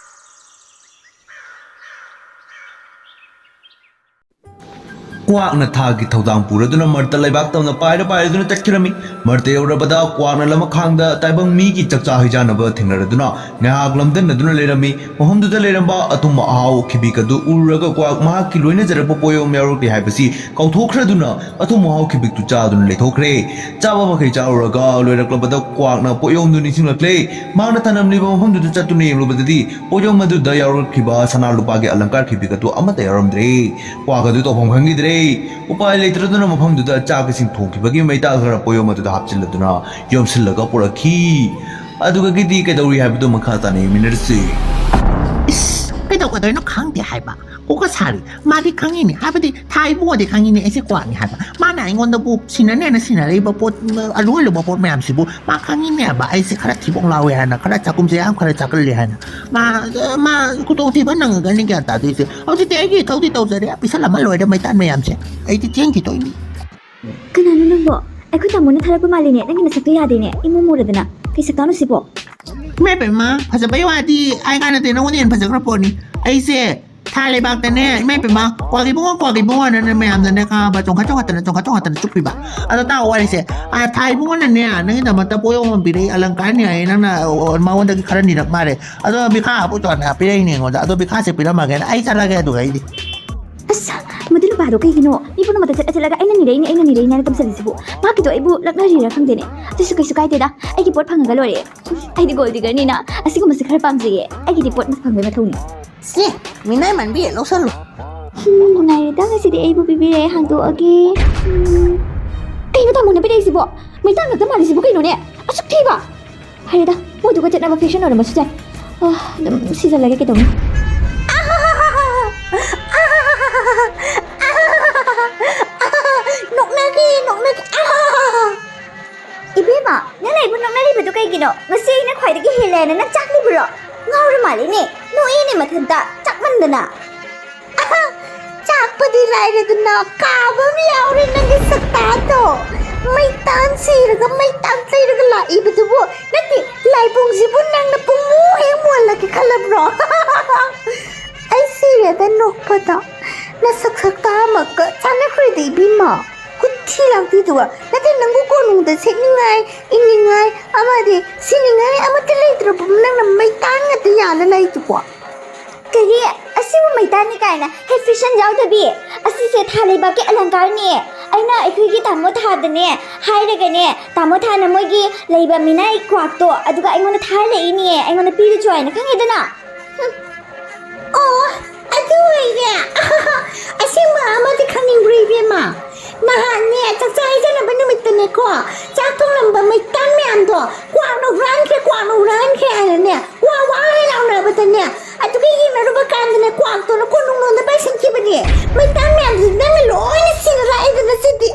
ꯀ꯭ꯋꯥꯛꯅ ꯊꯥꯒꯤ ꯊꯧꯗꯥꯡ ꯄꯨꯔꯗꯨꯅ ꯃꯔꯛꯇ ꯂꯩꯕꯥꯛ ꯇꯝꯅ ꯄꯥꯏꯔ ꯄꯥꯏꯔꯗꯨꯅ ꯆꯠꯈꯤꯔꯝꯃꯤ꯫ ꯃꯔꯛꯇ ꯌꯧꯔꯕꯗ ꯀ꯭ꯋꯥꯛꯅ ꯂꯃꯈꯥꯡꯗ ꯇꯥꯏꯕꯪ ꯃꯤꯒꯤ ꯆꯥꯛꯆꯥ ꯍꯩꯖꯥꯅꯕ ꯊꯦꯡꯅꯔꯗꯨꯅ ꯉꯥꯏꯍꯥꯛ ꯂꯝꯗꯟꯅꯗꯨꯅ ꯂꯩꯔꯝꯃꯤ꯫ ꯃꯐꯝꯗꯨꯗ ꯂꯩꯔꯝꯕ ꯑꯊꯨꯝ ꯑꯍꯥꯎ ꯈꯤꯕꯤꯛ ꯑꯗꯨ ꯎꯔꯨꯔꯒ ꯀ꯭ꯋꯥꯛ ꯃꯍꯥꯛꯀꯤ ꯂꯣꯏꯅꯖꯔꯛꯄ ꯄꯣꯌꯣꯝ ꯌꯥꯎꯔꯛꯂꯤ ꯍꯥꯏꯕꯁꯤ ꯀꯥꯎꯊꯣꯛꯈ꯭ꯔꯗꯨꯅ ꯑꯊꯨꯝ ꯑꯍꯥꯎ ꯈꯤꯕꯤꯛꯇꯨ ꯆꯥꯗꯨꯅ ꯂꯩꯊꯣꯛꯈ꯭ꯔꯦ꯫ ꯆꯥꯕ ꯃꯈꯩ ꯆꯥꯔꯨꯔꯒ ꯂꯣꯏꯔꯛꯂꯕꯗ ꯀ꯭ꯋꯥꯛꯅ ꯄꯣꯌꯣꯝꯗꯨ ꯅꯤꯡꯁꯤꯡꯂꯛꯂꯦ꯫ ꯃꯍꯥꯛꯅ ꯊꯅꯝꯂꯤꯕ ꯃꯐꯝꯗꯨꯗ ꯆꯠꯇꯨꯅ ꯌꯦꯡꯂꯨꯕꯗꯗꯤ ꯄꯣꯌꯣꯝ ꯑꯗꯨꯗ ꯌꯥꯎꯔꯛꯈꯤꯕ ꯁꯅꯥ ꯂꯨꯄꯥꯒꯤ ꯑꯂꯪꯀꯥꯔ ꯈꯤꯕꯤꯛ ꯑꯗꯨ ꯑꯃꯠꯇ ꯌꯥꯎꯔꯝꯗ꯭ꯔꯦ꯫ ꯀ꯭ꯋꯥꯛ ꯑꯗꯨ ꯇꯧꯐꯝ ꯈꯪꯈꯤꯗ꯭ꯔꯦ꯫ ꯎꯄꯥꯏ ꯂꯩꯇ꯭ꯔꯗꯨꯅ ꯃꯐꯝꯗꯨꯗ ꯆꯥꯛ ꯏꯁꯤꯡ ꯊꯣꯡꯈꯤꯕꯒꯤ ꯃꯩꯇꯥꯜ ꯈꯔ ꯄꯣꯌꯣꯝ ꯑꯗꯨꯗ ꯍꯥꯞꯆꯤꯜꯂꯗꯨꯅ ꯌꯣꯝꯁꯤꯜꯂꯒ ꯄꯨꯔꯛꯈꯤ꯫ ꯑꯗꯨꯒꯗꯤ ꯀꯩꯗꯧꯔꯤ ꯍꯥꯏꯕꯗꯨ ꯃꯈꯥ ꯇꯥꯅ ꯌꯦꯡꯃꯤꯟꯅꯔꯁꯤ꯫ ꯏꯁ, ꯀꯩꯗꯧꯒꯗꯣꯏꯅꯣ ꯈꯪꯗꯦ ꯍꯥꯏꯕ꯫ ꯀꯣꯛꯀ ꯁꯥꯔꯤ꯫ ꯃꯥꯗꯤ ꯈꯪꯉꯤꯅꯦ꯫ ꯍꯥꯏꯕꯗꯤ ꯊꯥ ꯏꯕꯨꯡꯉꯣꯗꯤ ꯈꯪꯉꯤꯅꯦ ꯑꯩꯁꯦ ꯀ꯭ꯋꯥꯛꯅꯤ ꯍꯥꯏꯕ꯫ ꯃꯥꯅ ꯑꯩꯉꯣꯟꯗꯕꯨ ꯁꯤꯟꯅꯅꯦꯅ ꯁꯤꯟꯅꯔꯛꯏꯕ ꯄꯣꯠ, ꯑꯔꯨ ꯑꯔꯨꯕ ꯄꯣꯠ ꯃꯌꯥꯝꯁꯤꯕꯨ ꯃꯥ ꯈꯪꯉꯤꯅꯦꯕ꯫ ꯑꯩꯁꯦ ꯈꯔ ꯊꯤꯕꯣꯡ ꯂꯥꯎꯋꯦ ꯍꯥꯏꯅ, ꯈꯔ ꯆꯥꯛꯈꯨꯝꯁꯦ ꯌꯥꯝ ꯈꯔ ꯆꯥꯛꯀꯜꯂꯦ ꯍꯥꯏꯅ꯫ ꯃꯥ, ꯃꯥ ꯈꯨꯗꯣꯡꯊꯤꯕ ꯅꯪꯉꯒꯅꯤ ꯒ꯭ꯌꯥꯟ ꯇꯥꯗꯣꯏꯁꯦ꯫ ꯍꯧꯖꯤꯛꯇꯤ ꯑꯩꯒꯤ ꯏꯊꯧꯗꯤ ꯇꯧꯖꯔꯦ꯫ ꯄꯤꯁꯜꯂꯝꯃ ꯂꯣꯏꯔꯦ ꯃꯩꯇꯥꯟ ꯃꯌꯥꯝꯁꯦ꯫ ꯑꯩꯗꯤ ꯆꯦꯟꯈꯤꯗꯣꯏꯅꯤ꯫ ꯀꯅꯥꯅꯣ ꯅꯪꯕꯣ? ꯑꯩꯈꯣꯏ ꯇꯥꯃꯣꯅ ꯊꯥꯔꯛꯄ ꯃꯥꯜꯂꯤꯅꯦ꯫ ꯅꯪꯒꯤ ꯅꯁꯛꯇꯣ ꯌꯥꯗꯦꯅꯦ꯫ ꯏꯃꯨ ꯃꯨꯔꯗꯅ꯫ ꯀꯩ ꯁꯛꯇꯥꯡꯅꯣ ꯁꯤꯕꯣ? ꯏꯃꯥ ꯏꯕꯦꯝꯃ, ꯐꯖꯕꯩ ꯋꯥꯗꯤ ꯑꯩ ꯀꯥꯟꯅꯗꯦ, ꯅꯉꯣꯟꯗ ꯍꯦꯟꯅ ꯐꯖꯈ꯭ꯔ ꯄꯣꯠꯅꯤ꯫ ꯑꯩꯁꯦ ꯊꯥ ꯂꯩꯕꯥꯛꯇꯅꯦ, ꯏꯃꯥ ꯏꯕꯦꯝꯃ, ꯀ꯭ꯋꯥꯛ ꯏꯕꯨꯡꯉꯣ, ꯀ꯭ꯋꯥꯛ ꯏꯕꯨꯡꯉꯣꯅꯅꯦ ꯃꯌꯥꯝꯅꯅꯦ ꯈꯪꯉꯕ, ꯆꯣꯡꯈꯠ ꯆꯣꯡꯈꯠꯇꯅ, ꯆꯣꯡꯈꯠ ꯆꯣꯡꯈꯠꯇꯅ ꯆꯨꯞꯄꯤꯕ꯫ ꯑꯗꯣ ꯇꯥꯎ ꯋꯥꯔꯤꯁꯦ, ꯑꯥ, ꯊꯥ ꯏꯕꯨꯡꯉꯣꯅꯅꯦ, ꯅꯪꯒꯤꯗꯃꯛꯇ ꯄꯣꯠ ꯌꯣꯝ ꯑꯃ ꯄꯤꯔꯛꯏ, ꯑꯂꯪꯀꯥꯔꯅꯤ ꯍꯥꯏꯌꯦ, ꯅꯪꯅ, ꯑꯣ, ꯃꯉꯣꯟꯗꯒꯤ ꯈꯔ ꯅꯤꯔꯛ ꯃꯥꯜꯂꯦ꯫ ꯑꯗꯣ ꯕꯤꯈꯥ ꯍꯥꯞꯄꯨ ꯆꯣꯅ ꯄꯤꯔꯛꯏꯅꯦ ꯑꯩꯉꯣꯟꯗ꯫ ꯑꯗꯣ ꯕꯤꯈꯥꯁꯦ ꯄꯤꯔꯝꯃꯒꯦꯅ ꯑꯩ ꯆꯠꯂꯒꯦ ꯑꯗꯨꯒ ꯑꯩꯗꯤ꯫ ꯑꯁ, ꯃꯗꯨ ꯄꯥꯗꯣ ꯀꯩꯒꯤꯅꯣ? ꯃꯤ ꯄꯨꯝꯅꯃꯛꯇ ꯆꯠꯂ ꯆꯠꯂꯒ "ꯑꯩꯅ ꯅꯤꯔꯛꯏꯅꯦ, ꯑꯩꯅ ꯅꯤꯔꯛꯏꯅꯦ" ꯍꯥꯏꯅ ꯇꯝꯁꯜꯂꯤꯁꯤꯕꯨ? ꯃꯥꯒꯤꯗꯣ ꯑꯩꯕꯨ ꯂꯛꯅꯔꯤꯔꯥ ꯈꯪꯗꯦꯅꯦ꯫ ꯑꯗꯨꯁꯨ ꯀꯩꯁꯨ ꯀꯥꯏꯗꯦꯗ, ꯑꯩꯒꯤ ꯄꯣꯠ ꯐꯪꯉꯒ ꯂꯣꯏꯔꯦ꯫ ꯑꯩꯗꯤ gold digger ꯅꯤꯅ ꯑꯁꯤꯒꯨꯝꯕꯁꯦ ꯈꯔ ꯄꯥꯝꯖꯩꯌꯦ꯫ ꯑꯩꯒꯤꯗꯤ ꯄꯣꯠ ꯐꯪꯕꯩ ꯃꯊꯧꯅꯤ꯫ ꯁꯦ, ꯃꯤꯅꯥꯏ ꯃꯥꯟꯕꯤ, ꯂꯧꯁꯜꯂꯨ꯫ ꯍꯨꯝ, ꯅꯨꯡꯉꯥꯏꯔꯦꯗ, ꯉꯁꯤꯗꯤ ꯑꯩꯕꯨ ꯄꯤꯕꯤꯔꯦ, ꯍꯥꯡꯗꯣꯛꯑꯒꯦ꯫ ꯍꯨꯝ꯫ ꯀꯩꯅꯣ ꯇꯥꯃꯣꯅ ꯄꯤꯔꯛꯏꯁꯤꯕꯣ? ꯃꯩꯇꯥꯟ ꯉꯥꯛꯇ ꯃꯥꯜꯂꯤꯁꯤꯕꯨ ꯀꯩꯅꯣꯅꯦ? ꯑꯁꯨꯛ ꯊꯤꯕ! ꯍꯥꯏꯔꯦꯗ, ꯃꯣꯏꯗꯨꯒ ꯆꯠꯅꯕ fashion ꯑꯣꯏꯔꯝꯕꯁꯨ ꯌꯥꯏ꯫ ꯑꯥ, ꯑꯗꯨꯝ ꯁꯤꯖꯜꯂꯒꯦ ꯀꯩꯗꯧꯅꯤ? ꯅꯣꯛꯅꯒꯦ, ꯅꯣꯛꯅꯒꯦ꯫ ꯏꯕꯦꯝꯃ, ꯅꯪ ꯑꯩꯕꯨ ꯅꯣꯛꯅꯔꯤꯕꯗꯨ ꯀꯩꯒꯤꯅꯣ? ꯉꯁꯤ ꯑꯩꯅ ꯈ꯭ꯋꯥꯏꯗꯒꯤ ꯍꯦꯜꯂꯦꯅ ꯅꯪ ꯆꯥꯛꯂꯤꯕ꯭ꯔꯣ? ꯉꯥꯎꯔ ꯃꯥꯜꯂꯦꯅꯦ, ꯅꯣꯛꯏꯅꯦ ꯃꯊꯟꯇ, ꯆꯥꯛꯃꯟꯗꯅ꯫ ꯆꯥꯛꯄꯗꯤ ꯂꯥꯏꯔꯗꯅ, ꯀꯥꯕ ꯑꯃ ꯌꯥꯎꯔꯦ ꯅꯪꯒꯤ ꯁꯛꯇꯥꯗꯣ꯫ ꯃꯩꯇꯥꯟ ꯁꯤꯔꯒ ꯃꯩꯇꯥꯟ ꯂꯩꯔꯒ ꯂꯥꯛꯏꯕꯗꯨꯕꯨ, ꯅꯠꯇꯦ, ꯂꯥꯏꯕꯨꯡꯁꯤꯕꯨ ꯅꯪꯅ ꯄꯨꯡꯃꯨ ꯍꯦꯛ ꯃꯨꯍꯜꯂꯒꯦ ꯈꯜꯂꯕ꯭ꯔꯣ? ꯑꯩ ꯁꯤꯔꯦꯗ ꯅꯣꯛꯄꯗ꯫ ꯅꯁꯛ ꯁꯛꯇꯥ ꯑꯃꯒ ꯆꯥꯟꯅꯈ꯭ꯔꯦꯗ ꯏꯕꯦꯝꯃ꯫ ꯈꯨꯠꯊꯤ ꯂꯥꯛꯄꯤꯗꯨꯒ꯫ ꯅꯠꯇꯦ, ꯅꯪꯕꯨ ꯀꯣꯅꯨꯡꯗ ꯁꯦꯠꯅꯤꯡꯉꯥꯏ, ꯏꯪꯅꯤꯡꯉꯥꯏ, ꯑꯃꯗꯤ ꯁꯤꯅꯤꯡꯉꯥꯏ ꯑꯃꯠꯇ ꯂꯩꯇ꯭ꯔꯕ ꯅꯪꯅ ꯃꯩꯇꯥꯟ ꯉꯥꯛꯇ ꯌꯥꯜꯂ ꯂꯩꯗꯨꯕꯣ? ꯀꯔꯤ? ꯑꯁꯤꯕꯨ ꯃꯩꯇꯥꯟꯅꯤ ꯀꯥꯏꯅ? ꯍꯦ, fashion ꯌꯥꯎꯗꯕꯤ! ꯑꯁꯤꯁꯦ ꯊꯥ ꯂꯩꯕꯥꯛꯀꯤ ꯑꯂꯪꯀꯥꯔꯅꯦ꯫ ꯑꯩꯅ ꯑꯩꯈꯣꯏꯒꯤ ꯇꯥꯃꯣ ꯊꯥꯗꯅꯦ ꯍꯥꯏꯔꯒꯅꯦ, ꯇꯥꯃꯣ ꯊꯥꯅ ꯃꯣꯏꯒꯤ ꯂꯩꯕ ꯃꯤꯅꯥꯏ ꯀ꯭ꯋꯥꯛꯇꯣ, ꯑꯗꯨꯒ ꯑꯩꯉꯣꯟꯗ ꯊꯥꯍꯜꯂꯛꯏꯅꯦ, ꯑꯩꯉꯣꯟꯗ ꯄꯤꯔꯨꯆꯣ ꯍꯥꯏꯅ, ꯈꯪꯉꯦꯗꯅ? ꯍꯨꯝ꯫ ꯑꯣ, ꯑꯗꯨ ꯑꯣꯏꯔꯦ꯫ ꯑꯁꯦꯡꯕ ꯑꯃꯗꯤ ꯈꯪꯅꯤꯡꯕ꯭ꯔꯣ, ꯏꯕꯦꯝꯃ? ꯅꯍꯥꯟꯅꯦ, ꯆꯥꯛꯆꯥ ꯍꯩꯖꯅꯕ ꯅꯨꯃꯤꯠꯇꯅꯦꯀꯣ, ꯆꯥꯛ ꯊꯣꯡꯂꯝꯕ ꯃꯩꯇꯥꯟ ꯃꯌꯥꯝꯗꯣ ꯀ꯭ꯋꯥꯛꯅ ꯍꯨꯔꯥꯟꯈ꯭ꯔꯦ, ꯀ꯭ꯋꯥꯛꯅ ꯍꯨꯔꯥꯟꯈ꯭ꯔꯦ ꯍꯥꯏꯅꯅꯦ, ꯋꯥ ꯋꯥ ꯍꯥꯏ ꯂꯥꯎꯅꯕꯗꯅꯦ, ꯑꯗꯨꯒ ꯌꯦꯡꯅꯔꯨꯕ ꯀꯥꯟꯗꯅꯦ, ꯀ꯭ꯋꯥꯛꯇꯨꯅ ꯀꯣꯅꯨꯡꯂꯣꯝꯗ ꯄꯥꯏꯁꯟꯈꯤꯕꯅꯦ꯫ ꯃꯩꯇꯥꯟ ꯃꯌꯥꯝꯗꯨꯗꯤ ꯅꯪꯅ ꯂꯣꯏꯅ ꯁꯤꯅ ꯂꯥꯛꯑꯦꯗꯅ ꯁꯤꯗꯤ꯫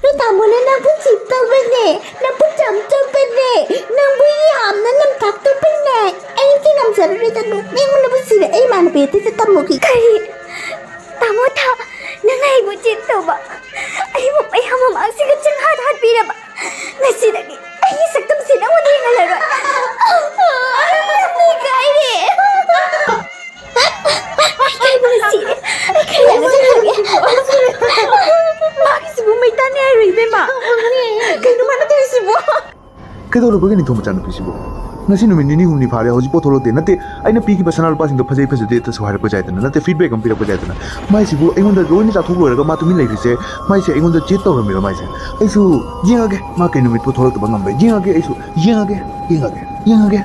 ꯅꯣꯏ ꯇꯥꯃꯣꯅ ꯅꯪꯕꯨ cheat ꯇꯧꯕꯅꯦ, ꯅꯪꯕꯨ ꯆꯝ ꯆꯝꯕꯅꯦ, ꯅꯪꯕꯨ ꯌꯥꯝꯅ ꯅꯝꯊꯥꯛ ꯇꯧꯕꯅꯦ꯫ ꯑꯩꯗꯤ ꯉꯝꯖꯔꯔꯣꯏꯗ, ꯅꯣꯛꯅꯤꯡꯕꯅꯕꯨ ꯁꯤꯔꯦ꯫ ꯑꯩ ꯏꯃꯥꯟꯅꯕꯤ ꯑꯗꯨꯗ ꯇꯝꯃꯨꯈꯤ꯫ ꯀꯔꯤ? ꯇꯥꯃꯣ ꯊꯥ, ꯅꯪ ꯑꯩꯕꯨ cheat ꯇꯧꯕ, ꯑꯩꯕꯨ ꯃꯌꯥꯝ ꯃꯃꯥꯡꯁꯤꯗ ꯆꯤꯟꯍꯥꯠ ꯍꯥꯠꯄꯤꯔꯕ, ꯉꯁꯤꯗꯒꯤ ꯑꯩꯒꯤ ꯁꯛꯇꯝꯁꯤ ꯅꯉꯣꯟꯗ ꯌꯦꯡꯍꯜꯂꯔꯣꯏ꯫ ꯑꯩ ꯌꯥꯝꯅ ꯏꯀꯥꯏꯔꯦ꯫ ꯑꯩ ꯀꯩꯅꯣ ꯉꯁꯤ, ꯑꯩ ꯀꯔꯤ ꯍꯥꯏꯅ ꯆꯠꯈ꯭ꯔꯒꯦ? ꯃꯥꯒꯤꯁꯤꯕꯨ ꯃꯩꯇꯥꯟꯅꯦ ꯍꯥꯏꯔꯣ, ꯏꯕꯦꯝꯃ? ꯀꯩꯅꯣ ꯃꯥꯅ ꯇꯧꯔꯤꯁꯤꯕꯣ? ꯀꯩꯗꯧꯔꯕꯒꯦ ꯅꯤꯡꯊꯧ ꯃꯆꯥꯅꯨꯄꯤꯁꯤꯕꯨ? ꯉꯁꯤ ꯅꯨꯃꯤꯠ ꯅꯤꯅꯤ ꯍꯨꯝꯅꯤ ꯐꯥꯔꯦ, ꯍꯧꯖꯤꯛꯐꯥꯎ ꯊꯣꯛꯂꯛꯇꯦ꯫ ꯅꯠꯇꯦ, ꯑꯩꯅ ꯄꯤꯈꯤꯕ ꯁꯅꯥ ꯂꯨꯄꯥꯁꯤꯡꯗꯣ ꯐꯖꯩ ꯐꯖꯗꯦ ꯑꯗꯨꯁꯨ ꯍꯥꯏꯔꯛꯄ ꯌꯥꯏꯗꯅ, ꯅꯠꯇꯦ, ꯐꯤꯗꯕꯦꯛ ꯑꯃ ꯄꯤꯔꯛꯄ ꯌꯥꯏꯗꯅ꯫ ꯃꯥꯏꯁꯤꯕꯨ ꯑꯩꯉꯣꯟꯗ ꯂꯣꯏꯅ ꯆꯥꯊꯣꯛ ꯂꯣꯏꯔꯒ ꯃꯥ ꯇꯨꯃꯤꯟ ꯂꯩꯈ꯭ꯔꯤꯁꯦ, ꯃꯥꯏꯁꯦ ꯑꯩꯉꯣꯟꯗ ꯆꯤꯠ ꯇꯧꯔꯝꯃꯤꯔꯣ ꯃꯥꯏꯁꯦ? ꯑꯩꯁꯨ ꯌꯦꯡꯉꯒꯦ, ꯃꯥ ꯀꯩ ꯅꯨꯃꯤꯠꯄꯨ ꯊꯣꯛꯂꯛꯇꯕ ꯉꯝꯕ꯭ꯔꯥ ꯌꯦꯡꯉꯒꯦ, ꯑꯩꯁꯨ ꯌꯦꯡꯉꯒꯦ, ꯌꯦꯡꯉꯒꯦ, ꯌꯦꯡꯉꯒꯦ꯫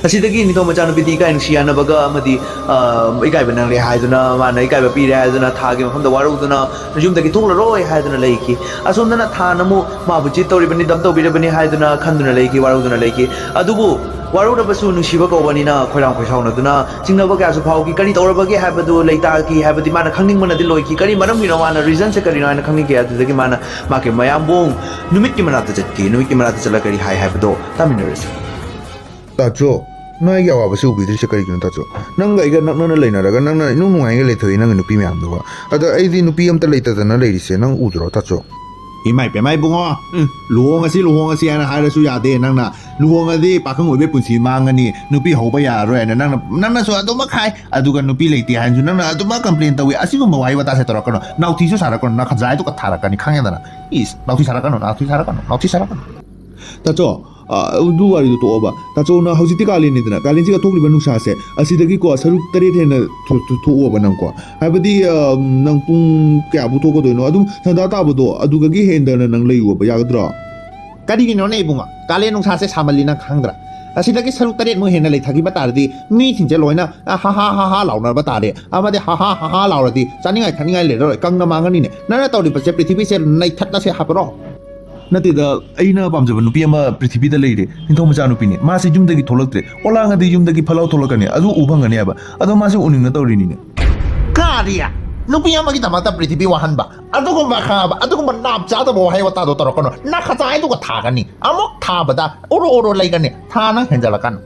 ꯑꯁꯤꯗꯒꯤ ꯅꯤꯡꯊꯧ ꯃꯆꯥꯅꯨꯄꯤꯗꯤ ꯏꯀꯥꯏ ꯅꯨꯡꯁꯤ ꯌꯥꯅꯕꯒ ꯑꯃꯗꯤ, ꯑ, ꯏꯀꯥꯏꯕ ꯅꯪꯂꯦ ꯍꯥꯏꯗꯨꯅ, ꯃꯥꯅ ꯏꯀꯥꯏꯕ ꯄꯤꯔꯦ ꯍꯥꯏꯗꯨꯅ ꯊꯥꯒꯤ ꯃꯐꯝꯗ ꯋꯥꯔꯧꯗꯨꯅ ꯌꯨꯝꯗꯒꯤ ꯊꯣꯛꯂꯔꯣꯏ ꯍꯥꯏꯗꯨꯅ ꯂꯩꯈꯤ꯫ ꯑꯁꯣꯝꯗꯅ ꯊꯥꯅ ꯑꯃꯨꯛ ꯃꯥꯕꯨ ꯆꯤꯠ ꯇꯧꯔꯤꯕꯅꯤ, ꯗꯝ ꯇꯧꯕꯤꯔꯕꯅꯤ ꯍꯥꯏꯗꯨꯅ ꯈꯟꯗꯨꯅ ꯂꯩꯈꯤ, ꯋꯥꯔꯧꯗꯨꯅ ꯂꯩꯈꯤ꯫ ꯑꯗꯨꯕꯨ ꯋꯥꯔꯧꯔꯕꯁꯨ ꯅꯨꯡꯁꯤꯕ ꯀꯧꯕꯅꯤꯅ ꯈꯣꯏꯔꯥꯡ ꯈꯣꯏꯁꯥꯎꯅꯗꯨꯅ ꯆꯤꯡꯅꯕ ꯀꯌꯥꯁꯨ ꯐꯥꯎꯈꯤ꯫ ꯀꯔꯤ ꯇꯧꯔꯕꯒꯦ ꯍꯥꯏꯕꯗꯨ ꯂꯩꯇꯥꯈꯤ ꯍꯥꯏꯕꯗꯤ ꯃꯥꯅ ꯈꯪꯅꯤꯡꯕꯅꯗꯤ ꯂꯣꯏꯈꯤ꯫ ꯀꯔꯤ ꯃꯔꯝꯒꯤꯅꯣ, ꯃꯥꯅ ꯔꯤꯖꯟꯁꯦ ꯀꯔꯤꯅꯣ ꯍꯥꯏꯅ ꯈꯪꯅꯤꯡꯈꯤ꯫ ꯑꯗꯨꯗꯒꯤ ꯃꯥꯅ ꯃꯥꯒꯤ ꯃꯌꯥꯝꯕꯨꯡ ꯅꯨꯃꯤꯠꯀꯤ ꯃꯅꯥꯛꯇ ꯆꯠꯈꯤ꯫ ꯅꯨꯃꯤꯠꯀꯤ ꯃꯅꯥꯛꯇ ꯆꯠꯂꯒ ꯀꯔꯤ ꯍꯥꯏ ꯍꯥꯏꯕꯗꯣ ꯇꯥꯃꯤꯟꯅꯔꯁꯤ꯫ ꯇꯥꯆꯣ, ꯅꯪ ꯑꯩꯒꯤ ꯑꯋꯥꯕꯁꯤ ꯎꯕꯤꯗ꯭ꯔꯤꯁꯦ ꯀꯔꯤꯒꯤꯅꯣ ꯇꯥꯆꯣ? ꯅꯪꯒ ꯑꯩꯒ ꯅꯛꯅꯅ ꯂꯩꯅꯔꯒ ꯅꯪꯅ ꯏꯅꯨꯡ ꯅꯨꯡꯉꯥꯏꯅ ꯂꯩꯊꯣꯛꯏ ꯅꯪꯒꯤ ꯅꯨꯄꯤ ꯃꯌꯥꯝꯗꯨꯒ꯫ ꯑꯗ ꯑꯩꯗꯤ ꯅꯨꯄꯤ ꯑꯝꯇ ꯂꯩꯇꯗꯅ ꯂꯩꯔꯤꯁꯦ ꯅꯪ ꯎꯗ꯭ꯔꯣ ꯇꯥꯆꯣ? ꯏꯃꯥꯏ ꯄꯦꯝꯃ ꯏꯕꯨꯡꯉꯣ, ꯎꯝ, ꯂꯨꯍꯣꯡꯉꯁꯤ ꯂꯨꯍꯣꯡꯉꯁꯤ ꯍꯥꯏꯅ ꯍꯥꯏꯔꯁꯨ ꯌꯥꯗꯦ ꯅꯪꯅ꯫ ꯂꯨꯍꯣꯡꯉꯗꯤ ꯄꯥꯈꯪ ꯑꯣꯏꯕꯩ ꯄꯨꯟꯁꯤ ꯃꯥꯡꯉꯅꯤ, ꯅꯨꯄꯤ ꯍꯧꯕ ꯌꯥꯔꯔꯣꯏ ꯍꯥꯏꯅ ꯅꯪꯅ, ꯅꯪꯅꯁꯨ ꯑꯗꯨꯃꯛ ꯍꯥꯏ, ꯑꯗꯨꯒ ꯅꯨꯄꯤ ꯂꯩꯇꯦ ꯍꯥꯏꯅꯁꯨ ꯅꯪꯅ ꯑꯗꯨꯃꯛ ꯀꯝꯄ꯭ꯂꯦꯟ ꯇꯧꯏ꯫ ꯑꯁꯤꯒꯨꯝꯕ ꯋꯥꯍꯩ ꯋꯥꯇꯥꯁꯦ ꯇꯧꯔꯛꯀꯅꯨ, ꯅꯥꯎꯊꯤꯁꯨ ꯁꯥꯔꯛꯀꯅꯨ, ꯅꯈꯖꯥꯏꯗꯨꯒ ꯊꯥꯔꯛꯀꯅꯤ ꯈꯪꯉꯦꯗꯅ꯫ ꯏꯁ, ꯅꯥꯎꯊꯤ ꯁꯥꯔꯛꯀꯅꯨ, ꯅꯥꯎꯊꯤ ꯁꯥꯔꯛꯀꯅꯨ, ꯅꯥꯎꯊꯤ ꯁꯥꯔꯛꯀꯅꯨ꯫ ꯇꯥꯆꯣ, ꯑ, ꯑꯗꯨ ꯋꯥꯔꯤꯗꯣ ꯇꯣꯛꯑꯣꯕ꯫ ꯇꯥꯆꯣꯅ ꯍꯧꯖꯤꯛꯇꯤ ꯀꯥꯂꯦꯟꯅꯤꯗꯅ, ꯀꯥꯂꯦꯟꯁꯤꯒ ꯊꯣꯛꯂꯤꯕ ꯅꯨꯡꯁꯥꯁꯦ, ꯑꯁꯤꯗꯒꯤꯀꯣ ꯁꯔꯨꯛ ꯇꯔꯦꯠ ꯍꯦꯟꯅ ꯊꯣ-, ꯊꯣ-, ꯊꯣꯛꯑꯣꯕ ꯅꯪꯀꯣ꯫ ꯍꯥꯏꯕꯗꯤ, ꯑ, ꯅꯪ ꯄꯨꯡ ꯀꯌꯥꯕꯨ ꯊꯣꯛꯀꯗꯣꯏꯅꯣ? ꯑꯗꯨꯝ ꯁꯟꯗꯥ ꯇꯥꯕꯗꯣ ꯑꯗꯨꯗꯒꯤ ꯍꯦꯟꯗꯅ ꯅꯪ ꯂꯩꯌꯣꯕ, ꯌꯥꯒꯗ꯭ꯔꯣ? ꯀꯔꯤꯒꯤꯅꯣꯅꯦ ꯏꯕꯨꯡꯉꯣ? ꯀꯥꯂꯦꯟ ꯅꯨꯡꯁꯥꯁꯦ ꯁꯥꯃꯜꯂꯤ ꯅꯪ ꯈꯪꯗ꯭ꯔꯥ? ꯑꯁꯤꯗꯒꯤ ꯁꯔꯨꯛ ꯇꯔꯦꯠꯃꯨꯛ ꯍꯦꯟꯅ ꯂꯩꯊꯈꯤꯕ ꯇꯥꯔꯗꯤ ꯃꯤꯁꯤꯡꯁꯦ ꯂꯣꯏꯅ, ꯑ, ꯍꯥ ꯍꯥ ꯍꯥ ꯍꯥ ꯂꯥꯎꯅꯕ ꯇꯥꯔꯦ꯫ ꯑꯃꯗꯤ ꯍꯥ ꯍꯥ ꯍꯥ ꯍꯥ ꯂꯥꯎꯔꯗꯤ ꯆꯥꯅꯤꯡꯉꯥꯏ ꯊꯛꯅꯤꯡꯉꯥꯏ ꯂꯩꯔꯔꯣꯏ, ꯀꯪꯅ ꯃꯥꯡꯉꯅꯤꯅꯦ꯫ ꯅꯪꯅ ꯇꯧꯔꯤꯕꯁꯦ ꯄ꯭ꯔꯤꯊꯤꯕꯤꯁꯦ ꯅꯩꯊꯠꯂꯁꯦ ꯍꯥꯏꯕ꯭ꯔꯣ? ꯅꯠꯇꯦꯗ, ꯑꯩꯅ ꯄꯥꯝꯖꯕ ꯅꯨꯄꯤ ꯑꯃ ꯄ꯭ꯔꯤꯊꯤꯕꯤꯗ ꯂꯩꯔꯦ, ꯅꯤꯡꯊꯧ ꯃꯆꯥꯅꯨꯄꯤꯅꯤ꯫ ꯃꯥꯁꯦ ꯌꯨꯝꯗꯒꯤ ꯊꯣꯛꯂꯛꯇ꯭ꯔꯦ꯫ ꯑꯣꯂꯥꯡꯉꯗꯤ ꯌꯨꯝꯗꯒꯤ ꯐꯠ ꯂꯥꯎ ꯊꯣꯛꯂꯛꯀꯅꯤ, ꯑꯗꯨ ꯎ ꯐꯪꯒꯅꯤ ꯍꯥꯏꯕ꯫ ꯑꯗꯣ ꯃꯥꯁꯦ ꯎꯅꯤꯡꯅ ꯇꯧꯔꯤꯅꯤꯅꯦ꯫ ꯀꯔꯤ? ꯅꯨꯄꯤ ꯑꯃꯒꯤꯗꯃꯛꯇ ꯄ꯭ꯔꯤꯊꯤꯕꯤ ꯋꯥꯍꯟꯕ? ꯑꯗꯨꯒꯨꯝꯕ ꯈꯪꯉꯕ, ꯑꯗꯨꯒꯨꯝꯕ ꯅꯥꯞ ꯆꯥꯗꯕ ꯋꯥꯍꯩ ꯋꯥꯇꯥꯗꯣ ꯇꯧꯔꯛꯀꯅꯨ꯫ ꯅꯈꯖꯥꯏꯗꯨꯒ ꯊꯥꯒꯅꯤ꯫ ꯑꯃꯨꯛ ꯊꯥꯕꯗ ꯑꯣꯔꯣ ꯑꯣꯔꯣ ꯂꯩꯒꯅꯤ꯫ ꯊꯥ ꯅꯪ ꯍꯦꯟꯖꯜꯂꯛꯀꯅꯨ꯫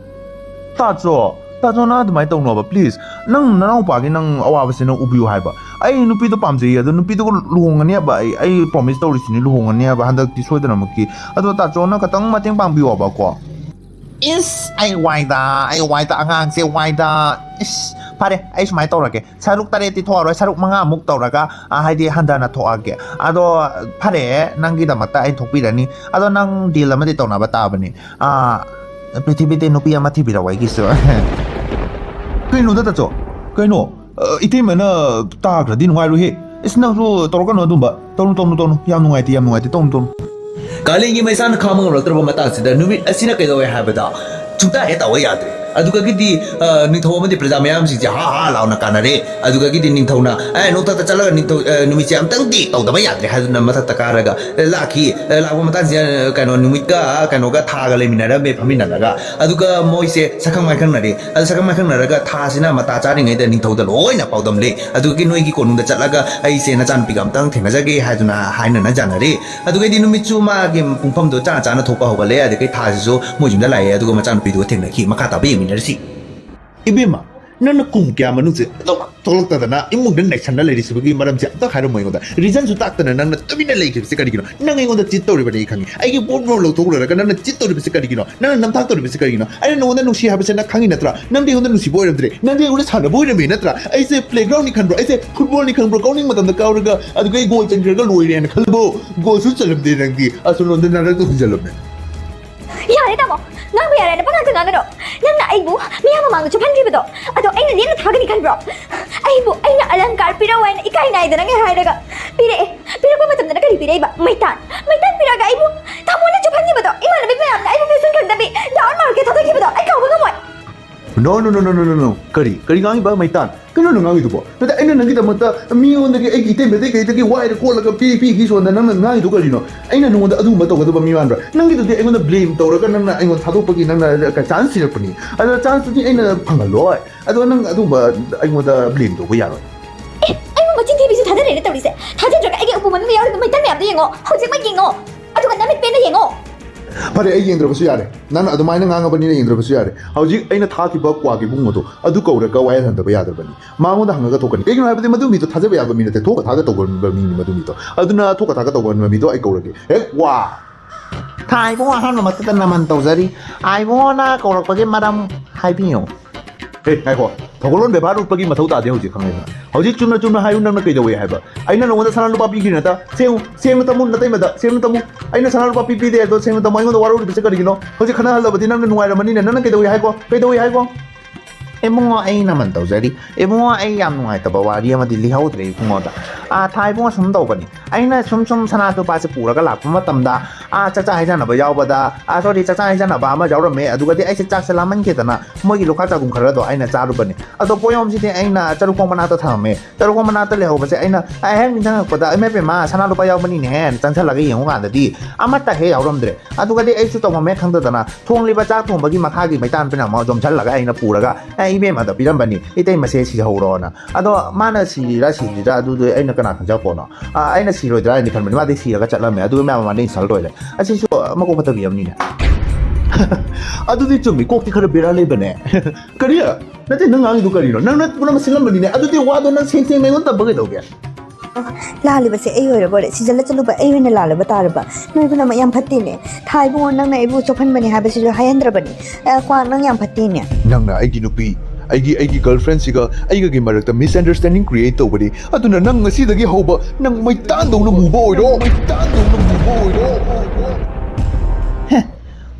ꯇꯥꯆꯣ, ꯇꯥꯆꯣ, ꯅꯪ ꯑꯗꯨꯃꯥꯏꯅ ꯇꯧꯅꯣꯕ, please꯫ ꯅꯪ ꯅꯅꯥꯎꯄꯥꯒꯤ ꯅꯪ ꯑꯋꯥꯕꯁꯦ ꯅꯪ ꯎꯕꯤꯌꯨ ꯍꯥꯏꯕ꯫ ꯑꯩ ꯅꯨꯄꯤꯗꯣ ꯄꯥꯝꯖꯩꯌꯦ, ꯑꯗꯣ ꯅꯨꯄꯤꯗꯨꯒ ꯂꯨꯍꯣꯡꯒꯅꯤ ꯍꯥꯏꯕ꯫ ꯑꯩ, ꯑꯩ ꯄ꯭ꯔꯣꯃꯤꯁ ꯇꯧꯔꯤꯁꯤꯅꯤ, ꯂꯨꯍꯣꯡꯒꯅꯤ ꯍꯥꯏꯕ ꯍꯟꯗꯛꯇꯤ ꯁꯣꯏꯗꯅꯃꯛꯀꯤ꯫ ꯑꯗꯣ ꯇꯥꯆꯣ, ꯅꯪ ꯈꯇꯪ ꯃꯇꯦꯡ ꯄꯥꯡꯕꯤꯌꯣꯕꯀꯣ꯫ ꯏꯁ, ꯑꯩ ꯋꯥꯏꯗ, ꯑꯩ ꯋꯥꯏꯗ, ꯑꯉꯥꯡꯁꯦ ꯋꯥꯏꯗ꯫ ꯏꯁ, ꯐꯔꯦ, ꯑꯩ ꯁꯨꯃꯥꯏꯅ ꯇꯧꯔꯒꯦ, ꯁꯔꯨꯛ ꯇꯔꯦꯠꯇꯤ ꯊꯣꯛꯑꯔꯣꯏ, ꯁꯔꯨꯛ ꯃꯉꯥꯃꯨꯛ ꯇꯧꯔꯒ, ꯑ, ꯍꯥꯏꯗꯤ ꯍꯟꯊꯅ ꯊꯣꯛꯑꯒꯦ꯫ ꯑꯗꯣ ꯐꯔꯦ, ꯅꯪꯒꯤꯗꯃꯛꯇ ꯑꯩ ꯊꯣꯛꯄꯤꯔꯅꯤ꯫ ꯑꯗꯣ ꯅꯪ ꯗꯤꯜ ꯑꯃꯗꯤ ꯇꯧꯅꯕ ꯇꯥꯕꯅꯤ꯫ ꯑ, ꯄ꯭ꯔꯤꯊꯤꯕꯤꯗ ꯅꯨꯄꯤ ꯑꯃ ꯊꯤꯕꯤꯔꯛꯑꯣ ꯑꯩꯒꯤꯁꯨ꯫ ꯀꯩꯅꯣꯗ ꯇꯥꯆꯧ? ꯀꯩꯅꯣ? ꯑ, ꯏꯇꯩꯃꯅ ꯇꯥꯈ꯭ꯔꯗꯤ ꯅꯨꯡꯉꯥꯏꯔꯣꯏꯍꯦ꯫ ꯏꯁ, ꯅꯪꯁꯨ ꯇꯧꯔꯛꯀꯅꯨ ꯑꯗꯨꯝꯕ꯫ ꯇꯧꯅꯨ, ꯇꯧꯅꯨ, ꯇꯧꯅꯨ꯫ ꯌꯥꯝ ꯅꯨꯡꯉꯥꯏꯇꯦ, ꯌꯥꯝ ꯅꯨꯡꯉꯥꯏꯇꯦ꯫ ꯇꯧꯅꯨ, ꯇꯧꯅꯨ꯫ ꯀꯥꯂꯦꯟꯒꯤ ꯃꯩꯁꯥꯅ ꯈꯥꯡꯕ ꯉꯝꯂꯛꯇ꯭ꯔꯕ ꯃꯇꯥꯡꯁꯤꯗ ꯅꯨꯃꯤꯠ ꯑꯁꯤꯅ ꯀꯩꯗꯧꯋꯦ ꯍꯥꯏꯕꯗ ꯁꯨꯡꯇꯥ ꯍꯦꯛ ꯇꯧꯕ ꯌꯥꯗ꯭ꯔꯦ꯫ ꯑꯗꯨꯗꯒꯤꯗꯤ, ꯑ, ꯅꯤꯡꯊꯧ ꯑꯃꯗꯤ ꯄ꯭ꯔꯖꯥ ꯃꯌꯥꯝꯁꯤꯡꯁꯦ ꯍꯥ ꯍꯥ ꯂꯥꯎꯅ ꯀꯥꯟꯅꯔꯦ꯫ ꯑꯗꯨꯗꯒꯤꯗꯤ ꯅꯤꯡꯊꯧꯅ, "ꯑꯦ, ꯅꯣꯡꯊꯛꯇ ꯆꯠꯂꯒ ꯅꯤꯡꯊꯧ, ꯑ, ꯅꯨꯃꯤꯠꯁꯦ ꯑꯝꯇꯪꯗꯤ ꯇꯧꯗꯕ ꯌꯥꯗ꯭ꯔꯦ" ꯍꯥꯏꯗꯨꯅ ꯃꯊꯛꯇ ꯀꯥꯔꯒ, ꯑ, ꯂꯥꯛꯈꯤ꯫ ꯑ, ꯂꯥꯛꯄ ꯃꯇꯥꯡꯁꯤꯗ, ꯑ, ꯀꯩꯅꯣ, ꯅꯨꯃꯤꯠꯀ, ꯑ, ꯀꯩꯅꯣꯒ ꯊꯥꯒ ꯂꯩꯃꯤꯟꯅꯔꯝꯃꯦ ꯐꯝꯃꯤꯟꯅꯔꯒ꯫ ꯑꯗꯨꯒ ꯃꯣꯏꯁꯦ ꯁꯛꯈꯪ ꯃꯥꯏꯈꯪꯅꯔꯦ꯫ ꯑꯗꯨ ꯁꯛꯈꯪ ꯃꯥꯏꯈꯪꯅꯔꯒ ꯊꯥꯁꯤꯅ ꯃꯇꯥ ꯆꯥꯔꯤꯉꯩꯗ ꯅꯤꯡꯊꯧꯗ ꯂꯣꯏꯅ ꯄꯥꯎꯗꯝꯂꯦ꯫ ꯑꯗꯨꯒꯤ ꯅꯣꯏꯒꯤ ꯀꯣꯅꯨꯡꯗ ꯆꯠꯂꯒ ꯑꯩꯁꯦ ꯅꯆꯥꯅꯨꯄꯤꯒ ꯑꯝꯇꯪ ꯊꯦꯡꯅꯖꯒꯦ ꯍꯥꯏꯗꯨꯅ ꯍꯥꯏꯅꯅ ꯌꯥꯅꯔꯦ꯫ ꯑꯗꯨꯒꯩꯗꯤ ꯅꯨꯃꯤꯠꯁꯨ ꯃꯥꯒꯤ ꯄꯨꯡꯐꯝꯗꯣ ꯆꯥꯅ ꯆꯥꯅ ꯊꯣꯛꯄ ꯍꯧꯒꯠꯂꯦ꯫ ꯑꯗꯨꯗꯒꯤ ꯊꯥꯁꯤꯁꯨ ꯃꯣꯏ ꯌꯨꯝꯗ ꯂꯥꯛꯑꯦ꯫ ꯑꯗꯨꯒ ꯃꯆꯥꯅꯨꯄꯤꯗꯨꯒ ꯊꯦꯡꯅꯈꯤ꯫ ꯃꯈꯥ ꯇꯥꯕ ꯌꯦꯡꯃꯤꯟꯅꯔꯁꯤ꯫ ꯏꯕꯦꯝꯃ, ꯅꯪꯅ ꯀꯨꯝ ꯀꯌꯥ ꯃꯅꯨꯡꯁꯦ ꯑꯗꯨꯝ ꯊꯣꯛꯂꯛꯇꯗꯅ ꯏꯃꯨꯡꯗ ꯅꯩꯁꯟꯅ ꯂꯩꯔꯤꯁꯤꯕꯒꯤ ꯃꯔꯝꯁꯦ ꯑꯝꯇ ꯍꯥꯏꯔꯝꯃꯣ ꯑꯩꯉꯣꯟꯗ꯫ ꯔꯤꯖꯟꯁꯨ ꯇꯥꯛꯇꯅ ꯅꯪꯅ ꯇꯨꯃꯤꯟꯅ ꯂꯩꯈꯤꯕꯁꯦ ꯀꯔꯤꯒꯤꯅꯣ? ꯅꯪ ꯑꯩꯉꯣꯟꯗ ꯆꯤꯠ ꯇꯧꯔꯤꯕꯅꯤ ꯑꯩ ꯈꯪꯉꯤ꯫ ꯑꯩꯒꯤ ꯄꯣꯠ ꯃꯣꯔꯣꯛ ꯂꯧꯊꯣꯛꯂꯨꯔꯒ ꯅꯪꯅ ꯆꯤꯠ ꯇꯧꯔꯤꯕꯁꯦ ꯀꯔꯤꯒꯤꯅꯣ? ꯅꯪꯅ ꯅꯝꯊꯥꯛ ꯇꯧꯔꯤꯕꯁꯦ ꯀꯔꯤꯒꯤꯅꯣ? ꯑꯩꯅ ꯅꯉꯣꯟꯗ ꯅꯨꯡꯁꯤ ꯍꯥꯏꯕꯁꯦ ꯅꯪ ꯈꯪꯉꯤ ꯅꯠꯇ꯭ꯔꯥ? ꯅꯪꯗꯤ ꯑꯩꯉꯣꯟꯗ ꯅꯨꯡꯁꯤꯕ ꯑꯣꯏꯔꯝꯗ꯭ꯔꯦ꯫ ꯅꯪꯗꯤ ꯑꯩꯉꯣꯟꯗ ꯁꯥꯟꯅꯕ ꯑꯣꯏꯔꯝꯃꯤ ꯅꯠꯇ꯭ꯔꯥ? ꯑꯩꯁꯦ ꯄ꯭ꯂꯦꯒ꯭ꯔꯥꯎꯟꯅꯤ ꯈꯟꯕ꯭ꯔꯣ? ꯑꯩꯁꯦ ꯐꯨꯠꯕꯣꯜꯅꯤ ꯈꯟꯕ꯭ꯔꯣ? ꯀꯥꯎꯅꯤꯡ ꯃꯇꯝꯗ ꯀꯥꯎꯔꯒ ꯑꯗꯨꯒ ꯑꯩ ꯒꯣꯜ ꯆꯟꯈ꯭ꯔꯒ ꯂꯣꯏꯔꯦꯅ ꯈꯜꯂꯕꯣ? ꯒꯣꯜꯁꯨ ꯆꯜꯂꯝꯗꯦ ꯅꯪꯗꯤ꯫ ꯑꯁꯣꯝꯂꯣꯝꯗ ꯅꯔꯛꯇ ꯍꯨꯟꯖꯜꯂꯝꯃꯦ꯫ ꯌꯥꯔꯦ ꯇꯥꯃꯣ, ꯉꯥꯡꯕ ꯌꯥꯔꯦꯅ ꯄꯉꯥꯡꯇ ꯉꯥꯡꯒꯅꯣ꯫ ꯅꯪꯅ ꯑꯩꯕꯨ ꯃꯤꯌꯥꯝ ꯃꯃꯥꯡꯗ ꯆꯨꯞꯍꯟꯈꯤꯕꯗꯣ, ꯑꯗꯣ ꯑꯩꯅ ꯂꯦꯝꯅ ꯊꯥꯒꯅꯤ ꯈꯟꯕ꯭ꯔꯣ? ꯑꯩꯕꯨ ꯑꯩꯅ ꯑꯂꯪꯀꯥꯔ ꯄꯤꯔꯛꯑꯣ ꯍꯥꯏꯅ ꯏꯀꯥꯏ ꯅꯥꯏꯗꯅ ꯍꯥꯏꯔꯒ ꯄꯤꯔꯛꯑꯦ꯫ ꯄꯤꯔꯛꯄ ꯃꯇꯝꯗꯅ ꯀꯔꯤ ꯄꯤꯔꯛꯏꯕ? ꯃꯩꯇꯥꯟ꯫ ꯃꯩꯇꯥꯟ ꯄꯤꯔꯛꯑꯒ ꯑꯩꯕꯨ ꯇꯥꯃꯣꯅ ꯆꯨꯞꯍꯟꯈꯤꯕꯗꯣ, ꯏꯃꯥꯟꯅꯕꯤ ꯃꯌꯥꯝꯅ ꯑꯩꯕꯨ ꯐꯦꯁꯟ ꯈꯪꯗꯕꯤ ꯗꯥꯎꯟ ꯃꯥꯔꯀꯦꯠ ꯊꯥꯗꯣꯛꯈꯤꯕꯗꯣ ꯑꯩ ꯀꯥꯎꯕ ꯉꯝꯃꯣꯏ꯫ No, no, no, no, no, no, no. ꯀꯔꯤ? ꯀꯔꯤ ꯉꯥꯡꯉꯤꯕ ꯃꯩꯇꯥꯟ? ꯀꯩꯅꯣ ꯅꯪ ꯉꯥꯡꯉꯤꯗꯨꯕꯣ? ꯅꯠꯇꯦ, ꯑꯩꯅ ꯅꯪꯒꯤꯗꯃꯛꯇ ꯃꯤꯉꯣꯟꯗꯒꯤ ꯑꯩꯒꯤ ꯏꯇꯩꯃꯗꯩ ꯀꯩꯗꯒꯤ ꯋꯥꯏꯔ ꯀꯣꯠꯂꯒ ꯄꯤ-, ꯄꯤꯈꯤ ꯁꯣꯝꯗ ꯅꯪꯅ ꯉꯥꯡꯉꯤꯗꯨ ꯀꯔꯤꯅꯣ? ꯑꯩꯅ ꯅꯉꯣꯟꯗ ꯑꯗꯨꯒꯨꯝꯕ ꯇꯧꯒꯗꯕ ꯃꯤ ꯃꯥꯟꯕ꯭ꯔꯥ? ꯅꯪꯒꯤꯗꯨꯗꯤ ꯑꯩꯉꯣꯟꯗ ꯕ꯭ꯂꯦꯝ ꯇꯧꯔꯒ ꯅꯪꯅ ꯑꯩꯉꯣꯟꯗ ꯊꯥꯗꯣꯛꯄꯒꯤ ꯅꯪꯅ ꯆꯥꯟꯁ ꯊꯤꯔꯛꯄꯅꯤ꯫ ꯑꯗꯣ ꯆꯥꯟꯁꯇꯨꯗꯤ ꯑꯩꯅ ꯐꯪꯍꯜꯂꯣꯏ꯫ ꯑꯗꯣ ꯅꯪ ꯑꯗꯨꯒꯨꯝꯕ ꯑꯩꯉꯣꯟꯗ ꯕ꯭ꯂꯦꯝ ꯇꯧꯕ ꯌꯥꯔꯣꯏ꯫ ꯑꯦ, ꯑꯩꯕꯨ ꯃꯆꯤꯟ ꯊꯤꯕꯤꯁꯨ ꯊꯥꯖꯔꯦꯅ ꯇꯧꯔꯤꯁꯦ꯫ ꯊꯥꯖꯗ꯭ꯔꯒ ꯑꯩꯒꯤ ꯎꯄꯨ ꯃꯅꯨꯡꯗ ꯌꯥꯎꯔꯤꯕ ꯃꯩꯇꯥꯟ ꯃꯌꯥꯝꯗꯣ ꯌꯦꯡꯉꯣ꯫ ꯍꯧꯖꯤꯛꯃꯛ ꯌꯦꯡꯉꯣ꯫ ꯑꯗꯨꯒ ꯅꯃꯤꯠ ꯄꯦꯟꯅ ꯌꯦꯡꯉꯣ꯫ ꯐꯔꯦ, ꯑꯩ ꯌꯦꯡꯗ꯭ꯔꯕꯁꯨ ꯌꯥꯔꯦ꯫ ꯅꯪꯅ ꯑꯗꯨꯃꯥꯏꯅ ꯉꯥꯡꯉꯕꯅꯤꯅ ꯌꯦꯡꯗ꯭ꯔꯕꯁꯨ ꯌꯥꯔꯦ꯫ ꯍꯧꯖꯤꯛ ꯑꯩꯅ ꯊꯥꯈꯤꯕ ꯀ꯭ꯋꯥꯒꯤ ꯏꯕꯨꯡꯉꯣꯗꯣ ꯑꯗꯨ ꯀꯧꯔꯒ ꯋꯥꯌꯦꯜꯍꯟꯗꯕ ꯌꯥꯗ꯭ꯔꯕꯅꯤ꯫ ꯃꯉꯣꯟꯗ ꯍꯪꯉꯒ ꯊꯣꯛꯀꯅꯤ꯫ ꯀꯩꯒꯤꯅꯣ ꯍꯥꯏꯕꯗꯤ ꯃꯗꯨ ꯃꯤꯗꯣ ꯊꯥꯖꯕ ꯌꯥꯕ ꯃꯤ ꯅꯠꯇꯦ, ꯊꯣꯛꯀ ꯊꯥꯛꯀ ꯇꯧꯒꯟꯕ ꯃꯤꯅꯤ ꯃꯗꯨ ꯃꯤꯗꯣ꯫ ꯑꯗꯨꯅ ꯊꯣꯛꯀ ꯊꯥꯛꯀ ꯇꯧꯒꯟꯕ ꯃꯤꯗꯣ ꯑꯩ ꯀꯧꯔꯒꯦ꯫ ꯍꯦꯛ ꯋꯥ! ꯊꯥ ꯏꯕꯨꯡꯉꯣ ꯑꯍꯥꯟꯕꯃꯛꯇꯗ ꯅꯃꯟ ꯇꯧꯖꯔꯤ꯫ ꯑꯥꯏꯕꯣꯅ ꯀꯧꯔꯛꯄꯒꯤ ꯃꯔꯝ ꯍꯥꯏꯕꯤꯌꯨ꯫ ꯑꯦ, ꯉꯥꯏꯈꯣ꯫ ꯊꯧꯒꯜꯂꯣꯟ ꯕꯦꯕꯥꯔ ꯎꯠꯄꯒꯤ ꯃꯊꯧ ꯇꯥꯗꯦ ꯍꯧꯖꯤꯛ, ꯈꯪꯉꯦꯗꯅ? ꯍꯧꯖꯤꯛ ꯆꯨꯝꯅ ꯆꯨꯝꯅ ꯍꯥꯏꯌꯨ, ꯅꯪꯅ ꯀꯩꯗꯧꯋꯦ ꯍꯥꯏꯕ? ꯑꯩꯅ ꯅꯉꯣꯟꯗ ꯁꯅꯥ ꯂꯨꯄꯥ ꯄꯤꯈ꯭ꯔꯤ ꯅꯠꯇ? ꯁꯦꯡꯉꯨ, ꯁꯦꯡꯅ ꯇꯝꯃꯨ, ꯅꯇꯩꯃꯗ ꯁꯦꯡꯅ ꯇꯝꯃꯨ꯫ ꯑꯩꯅ ꯁꯅꯥ ꯂꯨꯄꯥ ꯄꯤꯕꯤꯗꯦ ꯍꯥꯏꯕꯗꯣ ꯁꯦꯡꯅ ꯇꯝꯃꯨ꯫ ꯑꯩꯉꯣꯟꯗ ꯋꯥꯔꯧꯔꯤꯕꯁꯦ ꯀꯔꯤꯒꯤꯅꯣ? ꯍꯧꯖꯤꯛ ꯈꯠꯅꯍꯜꯂꯕꯗꯤ ꯅꯪꯅ ꯅꯨꯡꯉꯥꯏꯔꯝꯃꯅꯤꯅꯦ꯫ ꯅꯪꯅ ꯀꯩꯗꯧꯋꯦ ꯍꯥꯏꯀꯣ? ꯀꯩꯗꯧꯋꯦ ꯍꯥꯏꯀꯣ? ꯏꯕꯨꯡꯉꯣ, ꯑꯩ ꯅꯃꯟ ꯇꯧꯖꯔꯤ꯫ ꯏꯕꯨꯡꯉꯣ, ꯑꯩ ꯌꯥꯝ ꯅꯨꯡꯉꯥꯏꯇꯕ ꯋꯥꯔꯤ ꯑꯃꯗꯤ ꯂꯤꯍꯧꯗ꯭ꯔꯦ ꯏꯕꯨꯡꯉꯣꯗ꯫ ꯑꯥ, ꯊꯥ ꯏꯕꯨꯡꯉꯣ, ꯁꯨꯝ ꯇꯧꯕꯅꯤ꯫ ꯑꯩꯅ ꯁꯨꯝ ꯁꯨꯝ ꯁꯅꯥ ꯂꯨꯄꯥꯁꯦ ꯄꯨꯔꯒ ꯂꯥꯛꯄ ꯃꯇꯝꯗ, ꯑꯥ, ꯆꯥꯛꯆꯥ ꯍꯩꯖꯥꯟꯅꯕ ꯌꯥꯎꯕꯗ, ꯑꯥ, ꯁꯣꯔꯤ, ꯆꯥꯛꯆꯥ ꯍꯩꯖꯥꯟꯅꯕ ꯑꯃ ꯌꯥꯎꯔꯝꯃꯦ꯫ ꯑꯗꯨꯒꯗꯤ ꯑꯩꯁꯦ ꯆꯥꯛꯁꯦ ꯂꯥꯝꯃꯟꯈꯤꯗꯅ ꯃꯣꯏꯒꯤ ꯂꯨꯈꯥ ꯆꯥꯒꯨꯝ ꯈꯔꯗꯣ ꯑꯩꯅ ꯆꯥꯔꯨꯕꯅꯤ꯫ ꯑꯗꯣ ꯄꯣꯌꯣꯝꯁꯤꯗꯤ ꯑꯩꯅ ꯆꯔꯨꯈꯣꯡ ꯃꯅꯥꯛꯇ ꯊꯝꯃꯝꯃꯦ꯫ ꯆꯔꯨꯈꯣꯡ ꯃꯅꯥꯛꯇ ꯂꯩꯍꯧꯕꯁꯦ ꯑꯩꯅ ꯍꯦꯛ ꯅꯤꯡꯁꯤꯡꯉꯛꯄꯗ, "ꯏꯃꯥ ꯏꯕꯦꯝꯃ, ꯁꯅꯥ ꯂꯨꯄꯥ ꯌꯥꯎꯕꯅꯤꯅꯦꯍꯦꯅ" ꯆꯪꯁꯜꯂꯒ ꯌꯦꯡꯉꯨꯀꯥꯟꯗꯗꯤ ꯑꯃꯠꯇ ꯍꯦꯛ ꯌꯥꯎꯔꯝꯗ꯭ꯔꯦ꯫ ꯑꯗꯨꯒꯗꯤ ꯑꯩꯁꯨ ꯇꯧꯐꯝ ꯍꯦꯛ ꯈꯪꯗꯗꯅ ꯊꯣꯡꯂꯤꯕ ꯆꯥꯛ ꯊꯣꯡꯕꯒꯤ ꯃꯈꯥꯒꯤ ꯃꯩꯇꯥꯟꯗꯨꯅ ꯑꯃꯨꯛ ꯌꯣꯝꯁꯜꯂꯒ ꯑꯩꯅ ꯄꯨꯔꯒ, "ꯑꯦ, ꯏꯕꯦꯝꯃꯗ ꯄꯤꯔꯝꯕꯅꯤ, ꯏꯇꯩꯃꯁꯦ ꯁꯤꯍꯧꯔꯣꯅ"꯫ ꯑꯗꯣ ꯃꯥꯅ ꯁꯤꯔꯤꯔꯥ ꯁꯤꯗ꯭ꯔꯤꯔꯥ ꯑꯗꯨꯗꯤ ꯑꯩꯅ ꯀꯅꯥ ꯈꯪꯖꯄꯣꯠꯅꯣ? ꯑ, ꯑꯩꯅ ꯁꯤꯔꯣꯏꯗ꯭ꯔꯥ ꯍꯥꯏꯅꯗꯤ ꯈꯟꯕꯅꯤ, ꯃꯥꯗꯤ ꯁꯤꯔꯒ ꯆꯠꯂꯝꯃꯦ꯫ ꯑꯗꯨꯒ ꯃꯌꯥꯝ ꯃꯃꯥꯡꯗ insult ꯑꯣꯏꯔꯦ꯫ ꯑꯁꯤꯁꯨ ꯃꯀꯣꯛ ꯐꯠꯇꯕꯤ ꯑꯃꯅꯤꯅꯦ꯫ ꯑꯗꯨꯗꯤ ꯆꯨꯝꯃꯤ, ꯀꯣꯛꯇꯤ ꯈꯔ ꯕꯦꯔꯥ ꯂꯩꯕꯅꯦ꯫ ꯀꯔꯤ? ꯅꯠꯇꯦ, ꯅꯪ ꯉꯥꯡꯉꯤꯗꯣ ꯀꯔꯤꯅꯣ? ꯅꯪꯅ ꯄꯨꯝꯅꯃꯛ ꯁꯤꯜꯂꯝꯕꯅꯤꯅꯦ꯫ ꯑꯗꯨꯗꯤ ꯋꯥꯗꯣ ꯅꯪ ꯁꯦꯡ ꯁꯦꯡꯅ ꯑꯩꯉꯣꯟꯗ ꯇꯝꯕ ꯀꯩꯗꯧꯒꯦ? ꯂꯥꯜꯂꯤꯕꯁꯦ ꯑꯩ ꯑꯣꯏꯔꯕꯣꯏꯔꯦ, ꯁꯤꯖꯜꯂ ꯆꯠꯂꯨꯕ ꯑꯩ ꯑꯣꯏꯅ ꯂꯥꯜꯂꯕ ꯇꯥꯔꯕ꯫ ꯅꯣꯏ ꯄꯨꯝꯅꯃꯛ ꯌꯥꯝ ꯐꯠꯇꯦꯅꯦ꯫ ꯊꯥ ꯏꯕꯨꯡꯉꯣ, ꯅꯪꯅ ꯑꯩꯕꯨ ꯆꯣꯞꯍꯟꯕꯅꯤ ꯍꯥꯏꯕꯁꯤꯁꯨ ꯍꯥꯏꯍꯟꯗ꯭ꯔꯕꯅꯤ꯫ ꯑ, ꯀ꯭ꯋꯥꯛ, ꯅꯪ ꯌꯥꯝ ꯐꯠꯇꯦꯅꯦ꯫ ꯅꯪꯅ ꯑꯩꯒꯤ ꯅꯨꯄꯤ, ꯑꯩꯒꯤ, ꯑꯩꯒꯤ girlfriendꯁꯤꯒ ꯑꯩꯒꯒꯤ ꯃꯔꯛꯇ misunderstanding create ꯇꯧꯕꯅꯤ꯫ ꯑꯗꯨꯅ ꯅꯪ ꯉꯁꯤꯗꯒꯤ ꯍꯧꯕ ꯅꯪ ꯃꯩꯇꯥꯟꯗꯧꯅ ꯃꯨꯕ ꯑꯣꯏꯔꯣ꯫ ꯃꯩꯇꯥꯟꯗꯧꯅ ꯃꯨꯕ ꯑꯣꯏꯔꯣ꯫ ꯍꯦ,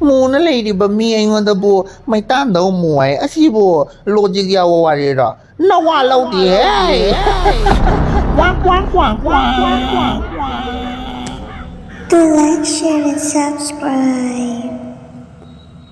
ꯃꯨꯅ ꯂꯩꯔꯤꯕ ꯃꯤ ꯑꯩꯉꯣꯟꯗꯕꯨ ꯃꯩꯇꯥꯟꯗꯧ ꯃꯨ ꯍꯥꯏ꯫ ꯑꯁꯤꯕꯨ logic ꯌꯥꯎꯕ ꯋꯥꯔꯤꯔꯣ? ꯅꯋꯥ ꯂꯧꯗꯦꯍꯦ꯫ ꯀ꯭ꯋꯥꯛ, ꯀ꯭ꯋꯥꯛ, ꯀ꯭ꯋꯥꯛ, ꯀ꯭ꯋꯥꯛ꯫ Do like, share and subscribe.